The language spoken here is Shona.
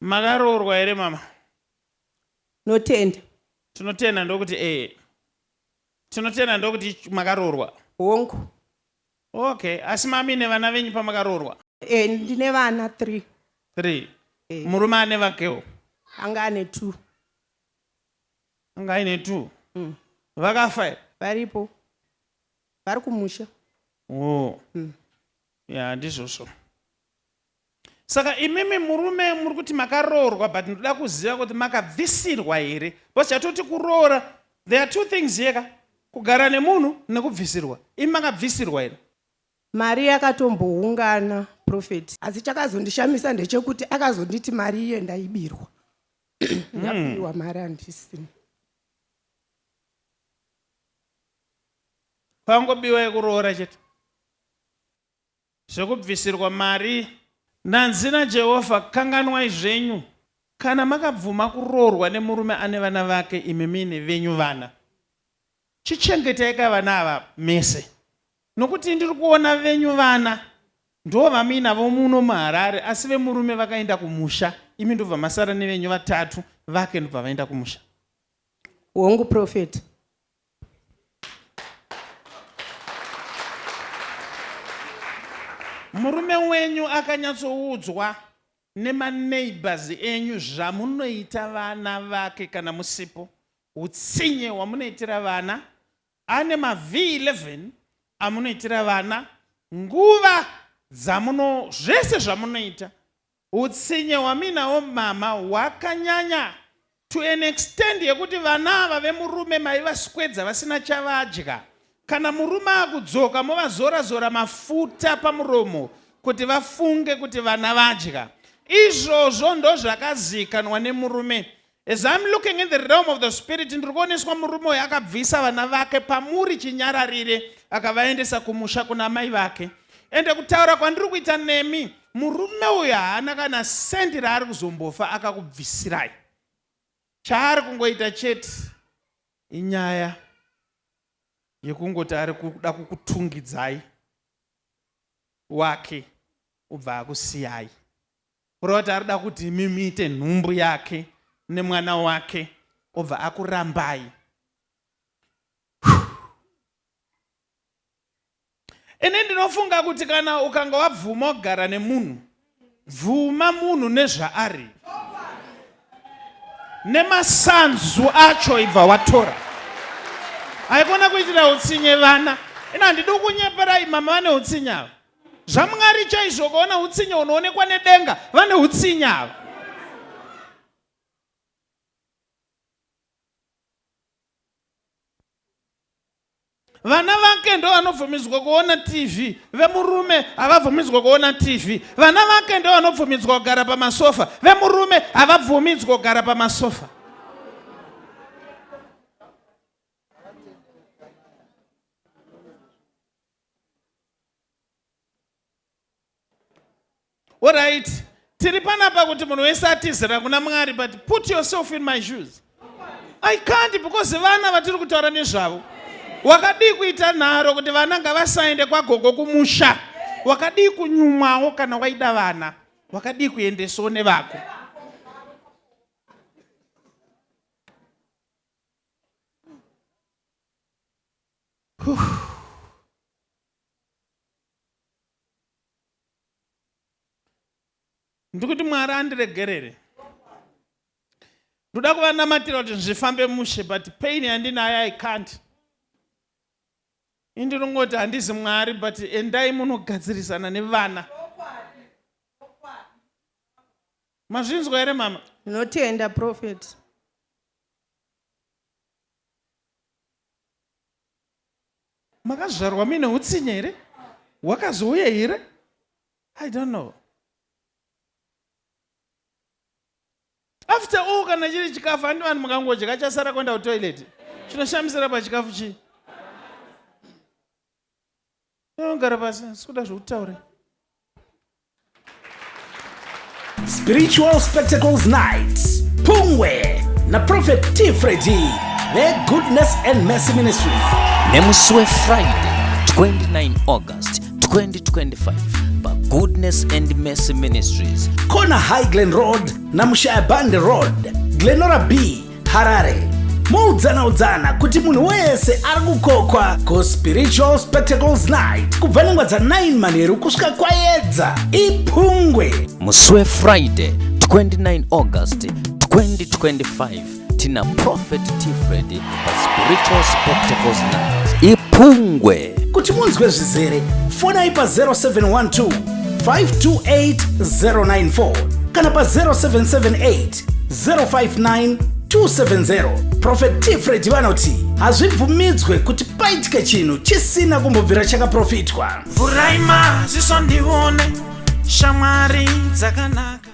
Makaroorwa here mama? Notenda. Tinotenda ndokuti ee. Tinotenda ndokuti makaroorwa. Hongu. Okay, asi mami nevana venyu pamakaroorwa? E, ndine vana 3. 3. E. Murume ane vakewo? Anga ane 2. Anga aine 2. Vakafa here? Varipo. Vari kumusha. Oh. Ya, ndizvozvo. Saka imimi murume muri kuti makaroorwa but ndoda kuziva kuti makabvisirwa here because chatoti kuroora there are two things here ka kugara nemunhu nekubvisirwa imi makabvisirwa here? Mari yakatomboungana prophet asi chakazondishamisa ndechekuti akazonditi mari iye ndaibirwa ndabirwa mari handisina. Pangobiwa yekuroora chete. Zvekubvisirwa mari. Ndanzi naJehova, Kanganwai zvenyu kana makabvuma kuroorwa nemurume ane vana vake imi muine venyu vana. Chichengetai ka vana ava mese nokuti ndiri kuona venyu vana ndoovamuinavo muno muHarare asi vemurume vakaenda kumusha imi ndobva masara nevenyu vatatu vake ndobva vaenda kumusha. Hongu prophet. Murume wenyu akanyatsoudzwa nemaneighbors enyu zvamunoita vana vake kana musipo, utsinye hwamunoitira vana, ane maV11 amunoitira vana, nguva dzamuno zvese zvamunoita Hutsinye hwamuinawo mama hwakanyanya to an extent yekuti vana ava vemurume maivaswedza vasina chavadya. Kana murume akudzoka movazora zora mafuta pamuromo kuti vafunge kuti vana vadya. Izvozvo ndozvakazikanwa nemurume. As I'm looking in the realm of the spirit ndiri kuoneswa murume uyu akabvisa vana vake pamuri chinyararire akavaendesa kumusha kuna mai vake. Ende kutaura kwandiri kuita nemi murume uyu haana kana sendi raari kuzombofa akakubvisirai. Chaari kungoita chete inyaya yekungoti ari kuda kukutungidzai wake ubva akusiyai. Kureva kuti arikuda kuti imi muite nhumbu yake nemwana wake obva akurambai. Ini ndinofunga kuti kana ukanga wabvuma kugara nemunhu, bvuma munhu nezvaari nemasanzu acho ibva watora. Haikona kuitira utsinye vana. Ini handidi kunyeperai mama vane utsinye ava. ZvaMwari chaizvo ukaona utsinye unoonekwa nedenga vane utsinye ava. Vana vake ndo vanobvumidzwa kuona TV, vemurume havabvumidzwa kuona TV. Vana vake ndo vanobvumidzwa kugara pamasofa, vemurume havabvumidzwa kugara pamasofa. Alright, tiri panapa kuti munhu wese atizira kuna Mwari, but put yourself in my shoes. I can't because vana vatiri kutaura nezvavo wakadii kuita nharo kuti vana ngavasaende kwagogo kumusha wakadii kunyumwawo kana waida vana wakadii kuendesawo nevako Ndikuti Mwari andiregerere. Ndoda kuvanamatira kuti zvifambe mushe but pain yandinayo I can't. Indinongoti handizi Mwari but endai munogadzirisana nevana. Mazvinzwa here mama? Ndinotenda prophet. Makazvarwa muine utsinye here? Hwakazouya here? I don't know. After all kana chiri chikafu handi vanhu mukangodya chasara kuenda kutoilet. Chinoshamisira pachikafu chii? Unogara pasi, sikuda zvekutaura. Spiritual Spectacles Night Pungwe naProphet T Freddy veGoodness and Mercy Ministries nemusi weFriday 29 August 2025 paGoodness and Mercy Ministries Corner High Glen Road naMushayabande Road, Glenora B, Harare. Moudzana udzana kuti munhu wese ari kukokwa kuSpiritual Spectacles Night kubva nenguva dza9 manheru kusvika kwayedza. Ipungwe. Musi weFriday 29 August 2025 tina Prophet T Freddy paSpiritual Spectacles Night. Ipungwe. Kuti munzwe zvizere, fonai pa0712 528 094 kana pa0778 059 270. Prophet T Freddy vanoti hazvibvumidzwe kuti paitike chinhu chisina kumbobvira chakaprofitwa. Vhurai maziso ndione shamwari dzakanaka.